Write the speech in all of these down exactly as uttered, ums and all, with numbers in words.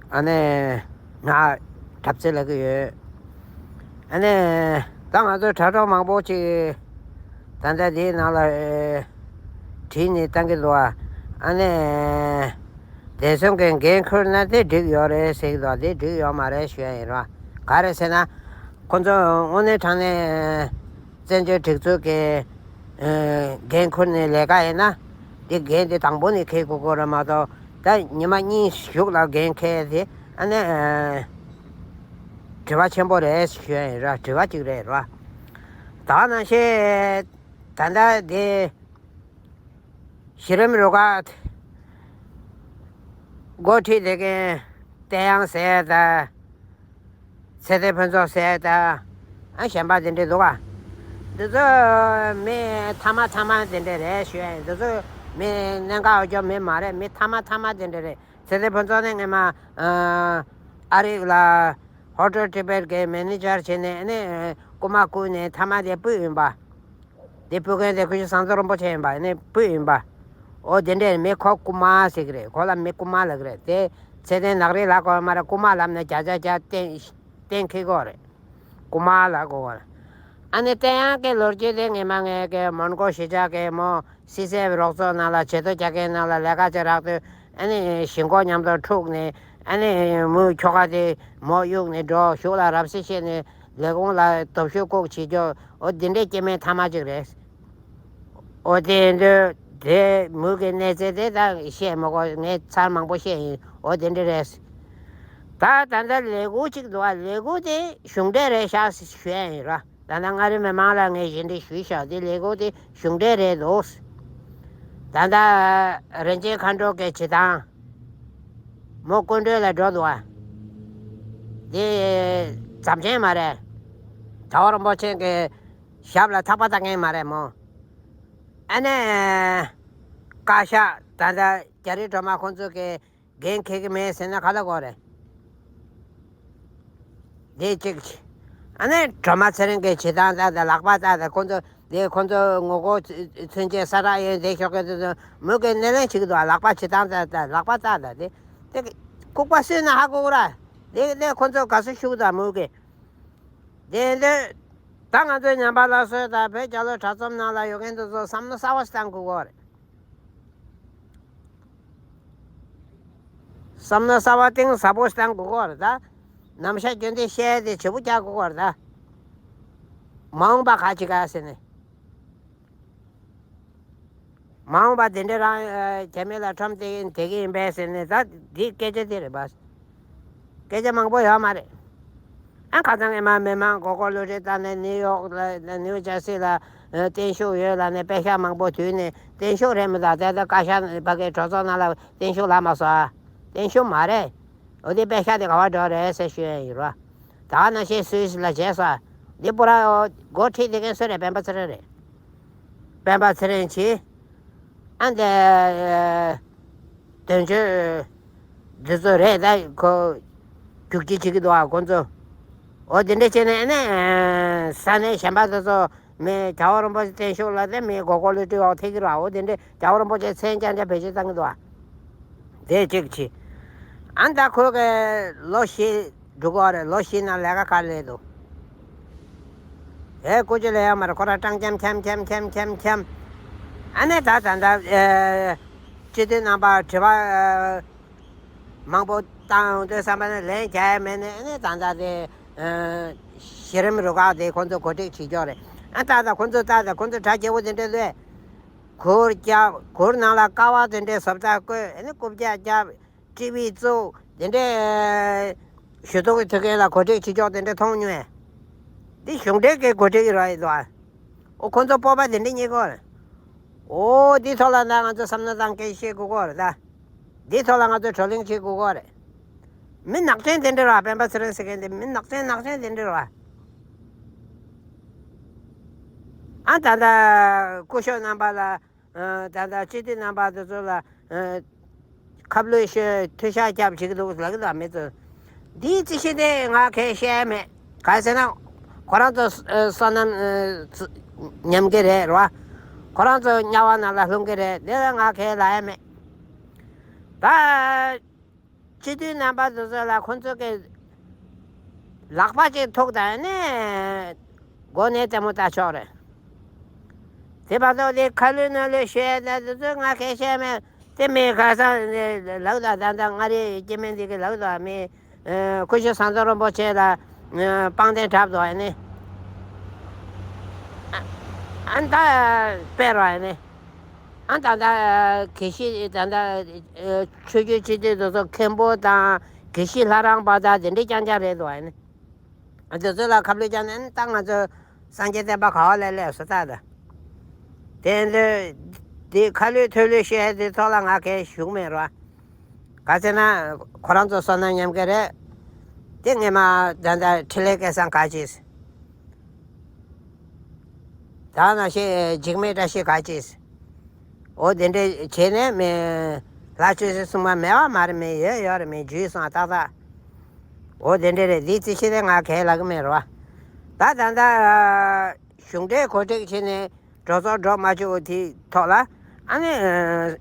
ཨ་ནི་ང་གྲབས་ཚེ་ལབ་ཀྱི་ཡོད། ཨ་ནི་ད་ང་ཚོ་དྲ་གྲོགས་མང་པོ་ཅིག་ད་ལྟ་འདིའི་ནང་ལ་བྲིས་ནས་བཏང་གི་འདུག་ཨ་ནི་བདེ་སྲུང་གི་འགན་ཁུར་ན་དེ་འགྲིག་ཡོད་རེད་ཟེར་གྱི་འདུག་དེ་འགྲིག་ཡོད་མ་རེད་ཞུ་ཡ་ཡིན་རོགས། ག་རེ་ཟེར་ན། ཁོ་ཚོ་དངོས་གནས་དྲང་གནས་བཙན་བྱོལ་སྒྲིག་འཛུགས་ཀྱི་འགན་ཁུར་ནས་ལས་ཀ་ཡིན་ན། འདི་འགན་འདི་དང་པོ་ནས་འཁྱེར་དགོས་ཀྱི་རེད་མ་གཏོགས། ད་ཉི་མ་གཉིས་གཞུག་ལ་འགན་འཁྱེར་དེ་ཨ་ནི་དྲི་བ་ཆེན་པོ་རེད་ཞུ་ཡ་ཡིན་ར། དྲི་བ་གཅིག་རེད་ར། ད་ནང་བཞིན་ད་ལྟ་འདི་གཞི་རིམ་རུ་ཁག་འགོ་ཁྲིད་བསྡད་མཁན་བསྟན་དབྱངས་ཟེར་ད། ཚེ་བརྟན་ཕུན་ཚོགས་ཟེར་ད། ཨ་གཞན་པ་དེ་འདྲས་འདུག་ག་འདི་ཚོ་མི་ཐ་མ་ཐ་མ་དེ་འདྲས་རེད་ཞུ་ཡ་ཡིན། འདི་ཚོ་མི་གནད་འགག་ཡོད་རྒྱུ་མི་མ་རེད། མི་ཐ་མ་ཐ་མ་དེ་འདྲས་རེད། ཚེ་བརྟན་ཕུན་ཚོགས་ནི་སྔོན་མ་ཨ་རིག་ལ་ཧོ་ཊེལ་ཊི་བེཊ་གི་མེ་ནེ་ཇར་བྱས་ནས་ཨ་ནི་རྐུ་མ་རྐུས་ནས་ཐ་མ་དེ་སྤུད་ཡིན་པ། དེ་སྤུད་མཁན་དེ་སྐུ་ཞབས་ཟམ་གདོང་རིན་པོ་ཆེ་ཡིན་པ་ནི་སྤུད་ཡིན་པ། འོ་དེ་འདྲས་མི་ཁོ་རྐུ་མ་ཟེར་གི་རེད། ཁོ་ལ་མི་རྐུ་མ་ལབ་གི་རེད། དེ་ཚེ་བརྟན་ནག་རིལ་ལབ་དགོས་མ་རེད། རྐུ་མ་ལབ་ན་བརྒྱ་ཆ་བརྒྱ་གཏན་གཏན་འཁེལ་གི་རེད། རྐུ་མ་ལབ་དགོས་རེད། ཨ་ནི་བསྟན་དབྱངས་ཀྱི་ལོ་རྒྱུས་དེ་སྔོན་མ་ངས་ཀྱི་མོན་གྷོ་གཞིས་ཆགས་ཀྱི་མོ་སི་སེབ་རོགས་ཚོགས་ནང་ལ་ཆེད་དོན་རྒྱག་མཁན་ནང་ལ་ལས་ཀ་བྱེད་རག་དུས། ཨ་ནི་ཞིང་འགོ་མཉམ་དུ་འཁྲུག་ནས་ཨ་ནི་མོའི་ཁྱོ་ག་དེ་མོ་གཡུགས་ནས་འགྲོ། གཞུག་ལ་རབ་བྱེད་བྱས་ནས་ལས་ཁུངས་ལ་སྟོབས་ཤུགས་བཀུག་བྱེད་རྒྱུ། འོ་འདི་འདྲའི་སྐྱེ་དམན་ཐ་མ་གཅིག་རེད། འོ་དེ་འདྲ་དེ་མོའི་གི་གནས་ཚད་དེ་ད་བཤད་མ་དགོས། ངས་ཚར་མང་པོ་བཤད་ཡིན། འོ་དེ་འདྲ་རེད། ད་ད་ལྟ་ལས་འགུལ་གཅིག་འདུག་བ། ལས་འགུལ་དེ་གཞུང་འབྲེལ་རེད་ཤག་ཞུ་ཡ་ཡིན་ར། ད་ལྟ་མངའ་རིས་མི་མང་ལ་ངས་ཞལ་འདྲི་ཞུས་ཤག་དེ་ལས་འགུལ་དེ་གཞུང་འབྲེལ་རེད་འདུག་ད་ལྟ་རིན་ཆེན་མཁའ་འགྲོ་གི་བྱེད་སྟངས། མོ་སྐུ་མགྲོན་ལ་འགྲོ་འདུག་བ། དེ་རྫམ་ཅན་མ་རེད། རྒྱལ་བ་རིན་པོ་ཆེ་གི་ཞབས་ལ་ཐག་པ་བཏགས་མཁན་མ་རེད་མོ། ཨ་ནི། བཀའ་ཤག་ད་ལྟ་རྒྱ་རིགས་སྒྲོལ་མ་ཁོང་ཚོ་གི་འགན་འཁྱེར་གི་མེད་ཟེར་ན་ག་ལ་གོ་རེད། དེ་གཅིག་བྱས། ཨ་ནི་སྒྲོལ་མ་ཚེ་རིང་གི་བྱེད་སྟངས་ད་ལྟ་ལག་པ་བཏགས་ད། ཁོང་ཚོ་དེ་ཁོང་ཚོ་ངོ་རྒོལ་མཚོན་ཆེད་ས་བསྒྲགས་ཡོད་དེ་ཤོག་གི་དེ་ཚོ་མོས་གི་སྣེ་ལེན་བྱེད་ཀྱི་འདུག་ལག་པ་བྱེད་སྟངས་ད་ལག་པ་བཏགས་ད་དེ། དེ་ལྐུགས་པ་སུས་ན་ཧ་གོ་གི་ར། དེ་དེ་ཁོང་ཚོ་དགའ་བསུ་ཞུ་གི་འདུག་མོས་གི། དེ་འདི། ད་ང་ཚོའི་ཉམས་པ་སླར་གསོ་དང་བོད་རྒྱལ་ལོ་གྲྭ་ཚང་ནང་ལ་ཡོད་མཁན་དེ་ཚོ་བསམ་བློ་གསར་པ་ཞིག་བཏང་དགོས་ཀྱི་རེད། བསམ་བློ་གསར་པ་གཏིང་ཟབ་པོ་ཞིག་བཏང་དགོས་ཀྱི་རེད་ད། ནམ་ཞག་རྒྱུན་དེ་བཤད་དེ་བྱེད་པོ་རྒྱག་དགོས་ཀྱི་རེད་ད། མ་འོངས་པ་ག་ཅི་ག་ཟེར་ནས། མ་འོངས་པ་དེ་འདྲ་རང་རྒྱ་མི་ལ་ཁྲོམ་སྟེགས་བསྡད་ཀྱི་ཡིན་པས་ཟེར་ནས་ད་འདི་སྐད་ཆ་དེ་རེད་པ། སྐད་ཆ་མང་པོ་ཡོད་མ་རེད། ཨ་ཁ་སང་ཨེ་མ་མི་མང་མགོ་སྐོར་གློད་གྲོལ་བཏང་ནས་ནིའུ་ཡོག་ལ་ནིའུ་ཇར་སི་ལ་བརྟན་བཞུགས་ཡོད་ལབ་ནས་པད་ཤག་མང་པོ་དུས་ནས་བརྟན་བཞུགས་རེད་མི་འདུག་ད་ལྟ་བཀའ་ཤག་ཕ་གིའི་གྲོས་ཚོགས་ནང་ལ་བརྟན་བཞུགས་ལབ་མ་སོང་ཨ། བརྟན་བཞུགས་མ་རེད། འོ་དེ་པད་ཤག་དེ་ག་བ་འགྲོ་རེད་ཟེར་ཞུ་ཡ་ཡིན་རོ། ད་ག་ནང་བཞིན་སུད་སི་ལ་བྱས་སོང་། འདི་པུ་ར་འགོ་ཁྲིད་དེ་མཁན་སུ་རེད། སྤེན་པ་ཚེ་རིང་རེད། སྤེན་པ་ཚེ་རིང་བྱས། ཨ་འདི་དོན་གཅོད་འདི་ཚོ་རེད་ད་ཁོ་རྒྱུག་ཁྱི་བྱེད་ཀྱི་འདུག་ཨ་ཁོ་ཚོ། འོ་དེ་འདྲ་བྱས་ནས་ཨ་ནི་ས་གནས་གཞན་པ་དེ་ཚོ་མི་རྒྱལ་བ་རིན་པོ་ཆེ་བརྟན་བཞུགས་ལ་དེ་མི་མགོ་སྐོར་གློད་གྲོལ་འོག་ཐེག་གི་ར། འོ་དེ་འདྲ་རྒྱལ་བ་རིན་པོ་ཆེ་མཚན་རྐྱང་རྐྱང་བེད་སྤྱོད་བཏང་གི་འདུག་ཨ། དེ་གཅིག་བྱས། ཨ་ད་ཁོ་གི་ལོ་བཞི་འགྲོ་གི་རེད། ལོ་བཞི་ནང་ལས་ཀ་ག་རེ་ལས་འདུག་ཨེ་ཀུ་ཅི་ལས་ཡ་མ་རེད། ཁོ་རང་སྤྲང་འཁྱམ་འཁྱམ་འཁྱམ་འཁྱམ་འཁྱམ། ཨ་ནི་ད་ད་ད་ཨེ་སྤྱི་འཐུས་རྣམ་པ་དྲི་བ་ཨེ་མང་པོ་བཏང་ཡོང་དུས་བསམ་པ་ནི་ལན་རྒྱག་ཡ་མེད་ནས། ཨ་ནི་ད་ད་དེ་ཨེ་གཞི་རིམ་རུ་ཁག་དེ་ཁོ་ཚོ་གོ་སྒྲིག་བྱེད་ཀྱོག་རེད། ཨ་ད་ད་ཁོ་ཚོ་ད་ད་ཁོ་ཚོ་གྲ་རྒྱས་པོ་དེ་འདྲ་ལོས་གུར་རྒྱབ། གུར་ནང་ལ་ཀ་བ་དེ་འདྲའི་བཟོ་ལྟ་བཀོད། ཨ་ནི་རྐུབ་བཀྱག་རྒྱབ། ཀྲི་བི་བཙུགས། དེ་འདྲའི་ཞུ་གཏུག་གི་ཐུག་མཁན་ལ་གོ་སྒྲིག་བྱེད་ཕྱོགས་དེ་འདྲ་མཐོང་མྱོང་ངས། འདི་གཞུང་འབྲེལ་གྱི་གོ་སྒྲིག་ར་ཡིན་དོ། ཨོ་ཁོ་ཚོ་སྤོབས་པ་དེ་འདྲ་རྙེད་དགོས་རེད། ཨོ་འདི་ཐོག་ལ་ད་ང་ཚོ་བསམ་བློ་བཏང་སྐད་ཆ་བཤད་དགོས་ཀྱི་རེད་ད། འདི་ཐོག་ལ་ང་ཚོ་བགྲོ་གླེང་བྱེད་དགོས་ཀྱི་རེད། མི་ནག་ཅན་དེ་འདྲ་ར། སྤེན་པ་ཚེ་རིང་ཟེར་མཁན་དེ་མི་ནག་ཅན་ནག་ཅན་དེ་འདྲ་ར། ཨ་ད་ལྟ་སྐུ་ཞབས་རྣམ་པ་ལ། ཨ་ད་ལྟ་སྤྱི་འཐུས་རྣམ་པ་དེ་ཚོ་ལ་ཨ་ཁ་བསླུས་ཤོད། མཐུ་ཤག་རྒྱབ་བྱེད་ཀྱི་འདུག་ལབ་ཀྱི་འདུག་མི་ཚོ། འདིའི་རྩིས་གཞི་དེ་ང་གས་བཤད་ཡ་མེད། ག་རེ་ཟེར་ན། ཁོ་རང་ཚོ་ཨ་སོ་ནམ་ཨ་ཉམས་ཀྱི་རེད་རོ། ཁོ་རང་ཚོ་དམྱལ་བ་ནང་ལ་ལྷུང་གི་རེད། དེ་ལ་ང་གས་ལབ་ཡ་མེད། ད་ སྤྱི་འཐུས་རྣམ་པ་དེ་ཚོ་ལ་ཁོང་ཚོ་གི་ལག་པ་གཅིག་ཐུག་དང་ནས་གོ་གནས་ལྟད་མོ་ལྟ་ཆོག་རེད། དེ་བར་དུ་དེ་ཁ་ལུད་ནང་ལུད་བཤད་ན་དེ་ཚོ་ང་གལ་བཤད་མེད། དེ་མི་ཁ་སང་ལག་དང་ད་ལྟ་ང་རེ་སྐྱེ་དམན་འདི་གི་ལག་དང་མི་སྐུ་ཞབས་ཟམ་གདོང་རིན་པོ་ཆེ་ལ་པང་གདན་བྲབ་འདུག་ཨ་ནི། ཨ་ད་དཔེ་རོ་ཨ་ནི། ཨ་ད་ད་གལ་སྲིད་ད་ད་ཆོས་བརྒྱུད་སྤྱི་འཐུས་དེ་ཚོ་མཁན་པོ་དང་དགེ་བཤེས་ལྷ་རམས་པ་དང་དེ་འདྲའི་རྐྱང་རྐྱང་རེད་འདུག་ཨ་ནི། དེ་ཚོ་ལ་ཁ་བསླུས་བྱས་ནས་ད་ང་ཚོ་སངས་རྒྱས་བསྟན་པ་ག་བ་ལས་སླེབས་སོང་ད། དེ་འདི་དེ་ཁ་བསླུས་ཐོས་བསླུས་བཤད་དེ་ཐོག་ལ་ང་གས་ཞུགས་མེད་རོ། ག་ཚེ་ན་ཁོ་རང་ཚོ་བསོད་ནམས་ཉམས་ཀྱི་རེད། དེ་ངས་མ་ད་ད་འཕྲིན་ལས་སྐལ་བཟང་ག་ཅིས། ད་ན་ཤེས་འཇིགས་མེད་བཀྲ་ཤིས་ག་ཅིས། འོ་དེ་འདྲས་བྱས་ནས་མི་ལྷ་ཆོས་སྲིད་གསུམ་མ་མེད་པ་མ་རེད། མི་ཡོད་ཡོད་རེད། མི་འཇུས་སོང་ཏག་ཏག་འོ་དེ་འདྲས་རེད། འདི་རྩིས་ཤེས་དེ་ང་གས་ལབ་གི་མེད་རོ། ད་ད་ད་གཞུང་འབྲེལ་གོ་སྒྲིག་བྱས་ནས་གྲོས་ཚོགས་འགྲོ་མ་བཅུག་དེ་ཐོག་ལ་ཨ་ནི་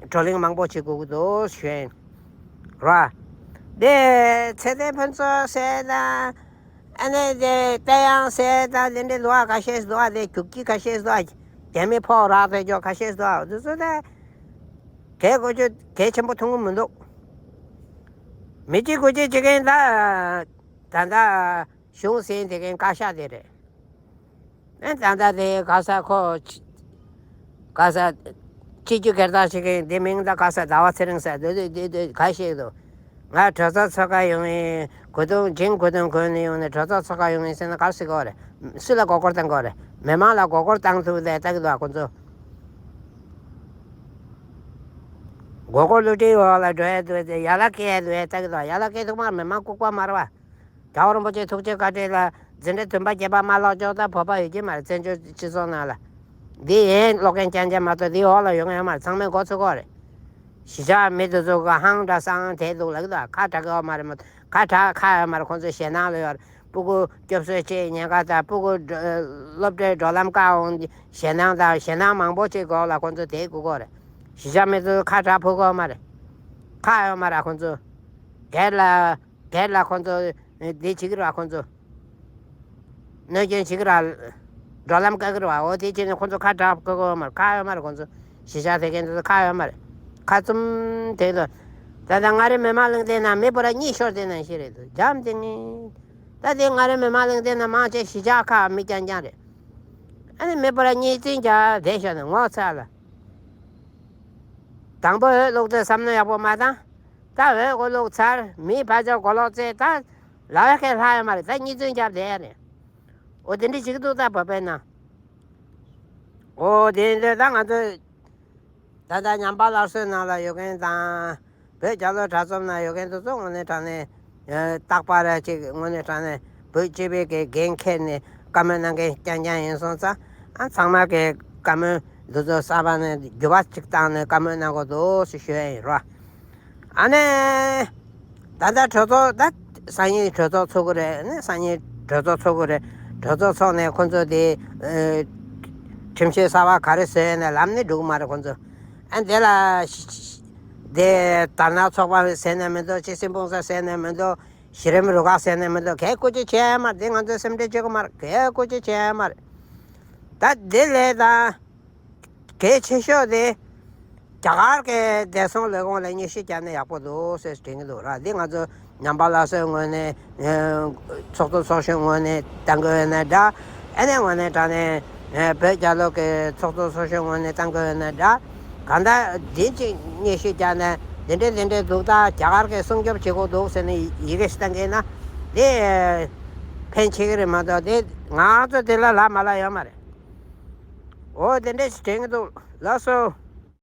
བགྲོ་གླེང་མང་པོ་བྱེད་དགོས་ཀྱི་འདུག་ཞུ་ཡིན་རོ། དེ་ཚེ་བརྟན་ཕུན་ཚོགས་ཟེར་ན། ཨ་ནི་དེ་བསྟན་ཡང་ཟེར་ད་དེ་འདྲའི་ལོ་བ་ཁ་ཤས་འདུག་ཨ། དེ་རྒྱུག་ཁྱི་ཁ་ཤས་འདུག་ཨ། རྒྱ་མི་ཕོག་རག་དེ་ཅོག་ཁ་ཤས་འདུག་ཨ། དེ་ཚོ་ད་གལ་དགོས་ཆོད་གལ་ཆེན་པོ་མཐོང་གི་མི་འདུག་མི་གཅིག་དགུ་གཅིག་བྱེད་མཁན་ད་ད་ད་གཞུང་ཟིན་དེ་མཁན་བཀའ་ཤག་དེ་རེད། ཨེ་ད་ད་དེ་ག་ས་ཁོ་ཆ་ག་ས། སྤྱི་རྒྱུ་སྒེར་བདག་ཞིག་གིས་འདི་མིང་ད་ག་ས་ཟླ་བ་ཚེ་རིང་ཟེར་འདུག་འདི་འདི་འདི་ག་ཞིག་འདུག་ང་གྲོས་ཚོགས་ཚོགས་ཀ་ཡོང་ཡིན། གོ་དུང་ཇིང་གོ་དུང་གོན་ནས་ཡོང་ནས་གྲོས་ཚོགས་ཚོགས་ཀ་ཡོང་ཡིན་ཟེར་ན་ག་ཟེར་གོ་རེད། སུ་ལ་མགོ་སྐོར་བཏང་གོ་རེད། མི་མང་ལ་མགོ་སྐོར་བཏང་ཐུབ་ལས་ལྟ་གི་འདུག་ཁོ་ཚོ། མགོ་སྐོར་བསླུ་བྲིད་འོག་ལ་འགྲོ་ཡ་འདུག་ཡ་ལ་སྐད་ཡ་འདུག་ཡ་ལྟ་གི་འདུག་ཡ་ལ་སྐད་ཐུབ་མ་མི་མང་ལྐུགས་པ་མ་རེད་བ། རྒྱལ་བ་རིན་པོ་ཆེ་ཐུགས་རྗེ་བཀའ་དྲིན་ལ་འཛིན་གྲྭ་བདུན་པ་བརྒྱད་པ་མ་ལོག་ཅོག་ད་བོད་པ་ཡོད་ཀྱི་མ་རེད། བཙན་བྱོལ་སྤྱི་ཚོགས་ནང་ལ། འདི་ཡན་ཀློག་མཁན་རྐྱང་རྐྱང་མ་གཏོགས་འདི་འོག་ལ་ཡོང་ཡ་མ་རེད། ཚང་མས་མགོ་ཚོས་གོ་རེད། གཞིས་ཆགས་མི་དེ་ཚོ་ག་ཧང་འདྲ་སང་དེ་འདུག་ལབ་ཀྱི་འདུག་ཁ་གྲག་གི་ཡོད་མ་རེད་མོ། ཁ་གྲག་ཁ་ཡོད་མ་རེད། ཁོང་ཚོ་ཞེད་སྣང་ལ་ཡོད་རེད། སྤུ་གུ་སྐྱོབ་གསོ་བྱེད་ཉེན་ཁ་དང་སྤུ་གུ་སློབ་གྲྭའི་འགྲོ་ལམ་བཀག་འོང་ཞེད་སྣང་དང་ཞེད་སྣང་མང་པོ་ཅིག་འོག་ལ་ཁོང་ཚོ་དེ་སྒུག་གི་ཡོད་རེད། གཞིས་ཆགས་མི་ཚོ་ཁ་གྲག་ཕོད་གི་ཡོད་མ་རེད། ཁ་ཡོད་མ་རེད་ཁོང་ཚོ། སྒེར་ལ། སྒེར་ལ་ཁོང་ཚོ་འདི་བྱེད་ཀྱི་རེད་བ། ཁོང་ཚོ་གནོད་སྐྱོན་བྱེད་ཀྱི་རེད་བ། འགྲོ་ལམ་བཀག་གི་རེད་བ། འོ་དེ་བྱས་ནས་ཁོང་ཚོ་ཁ་གྲག་གི་ཡོད་མ་རེད། ཁ་ཡོད་མ་རེད་ཁོང་ཚོ། གཞིས་ཆགས་དེ་གན་ཚོ་ཁ་ཡོད་མ་རེད། ཁ་བཙུམ་དེ་ལ། ད་ལྟ་མངའ་རིས་མི་མང་གླེང་སྟེགས་ནང་མི་པོ་ར་གཉིས་ཤོར་དེ་ནང་བཞིན་རེད་འདུག་འཇམ་དེ་ངེས། ད་དེ་མངའ་རིས་མི་མང་གླེང་སྟེགས་ནང་མང་ཆེ་གཞིས་ཆགས་ཁག་མི་རྐྱང་རྐྱང་རེད། ཨ་ནི་མི་པོ་ར་གཉིས་བཙན་རྒྱག་བསྡད་ཤག་ནས་ངོ་ཚ་ལ། དང་པོ་འོས་བླུགས་དུས་བསམ་བློ་ཡག་པོ་མ་བཏང་། ད་འོས་ཀོ་བླུགས་ཚར། མིའི་ཕ་ཇོ་གོ་ལོག་རྩེ་ད་ལ་བ་ཁས་ལྷག་ཡོད་མ་རེད། ད་གཉིས་བཙུན་རྒྱབ་བསྡད་ཡ་རེད། འོ་དེ་འདྲ་ཞིག་འདུག་ད་བོད་པའི་ནང་། འོ་དེ་འདྲ་ད་ང་ཚོ་ད་ལྟ་ཉམས་པ་སླར་གསོའི་ནང་ལ་ཡོད་མཁན་དང་། བོད་རྒྱལ་ལོ་གྲྭ་ཚང་ནང་ཡོད་མཁན་དེ་ཚོ་དངོས་གནས་དྲང་གནས་རྟག་པར་ཅིག་དངོས་གནས་དྲང་གནས་བོད་སྤྱི་པའི་གི་འགན་འཁྱེར་ནས་བཀའ་མོལ་གནང་མཁན་རྐྱང་རྐྱང་ཡིན་སོང་ཙང་། ཨ་ཚང་མ་གི་བཀའ་མོལ་འདི་ཚོ་གསར་པ་ནས་འགྱུར་བ་ཅིག་བཏང་ནས་བཀའ་མོལ་གནང་དགོས་འདུག་ཟེར་ཞུ་ཡ་ཡིན་རོ། ཨ་ནི། ད་ལྟ་གྲོས་ཚོགས་ད་སང་ཉིན་གྲོས་ཚོགས་ཚོགས་ཀྱི་རེད། ཨ་ནི་སང་ཉིན་གྲོས་ཚོགས་ཚོགས་ཀྱི་རེད། གྲོས་ཚོགས་ཚོགས་ནས་ཁོང་ཚོ་དེ་ཁྲིམས་གཞི་གསར་པ་ག་རེ་བཟོས་ཡོད་ན་ལམ་ནས་འགྲོ་གི་མ་རེད་ཁོང་ཚོ། ཨ་དེ་ལ་དེ་དར་ནག་ཚོགས་པ་ཟེར་ནས་མི་འདུག་སྤྱི་སྲིད་སྤུངས་ས་ཟེར་ནས་མི་འདུག་གཞི་རིམ་རུ་ཁག་ཟེར་ནས་མི་འདུག་གལ་བཀོད་ཅིག་བྱས་ཡ་མ་རེད། དེ་ང་ཚོའི་སེམས་ཁྲལ་བྱེད་དགོས་མ་རེད། གལ་བཀོད་ཅིག་བྱས་ཡ་མ་རེད། ད་དེ་ལས་ད། གལ་ཆེ་ཤོས་དེ། རྒྱ་གར་གྱི་བདེ་སྲུང་ལས་ཁུངས་ལ་སྙན་ཞུ་བརྒྱབ་ན་ཡག་པོ་འདུག་ཟེར་དྲན་གྱི་འདུག་ར། འདི་ང་ཚོ་ཉམས་པ་སླར་གསོའི་ངོས་ནས། ཚོགས་གཙོ་ཚོགས་གཞོན་ངོས་ནས་བཏང་གི་ཡོད་ན་འདྲ། ཨ་ནི་དངོས་གནས་དྲང་གནས་བོད་རྒྱལ་ལོ་གི་ཚོགས་གཙོ་ཚོགས་གཞོན་ངོས་ནས་བཏང་གི་ཡོད་ན་འདྲ། གང་ལྟར་འདི་གཅིག་སྙན་ཞུ་བརྒྱབ་ན་འདི་འདྲས་འདི་འདྲས་འདུག་ད་རྒྱ་གར་གྱིས་སྲུང་སྐྱོབ་བྱེད་དགོས་འདུག་ཟེར་ནས་ཡི་གེ་ཞིག་བཏང་གི་ཡིན་ན། འདི་ཕན་ཆེ་གི་རེད་མ་གཏོགས་འདི་ང་ཚོ་འདི་ལ་ལབ་མ་ལབ་ཡོད་མ་རེད། འོ་དེ་འདྲས་ཞིག་དྲན་གྱི་འདུག་ལགས་སོ།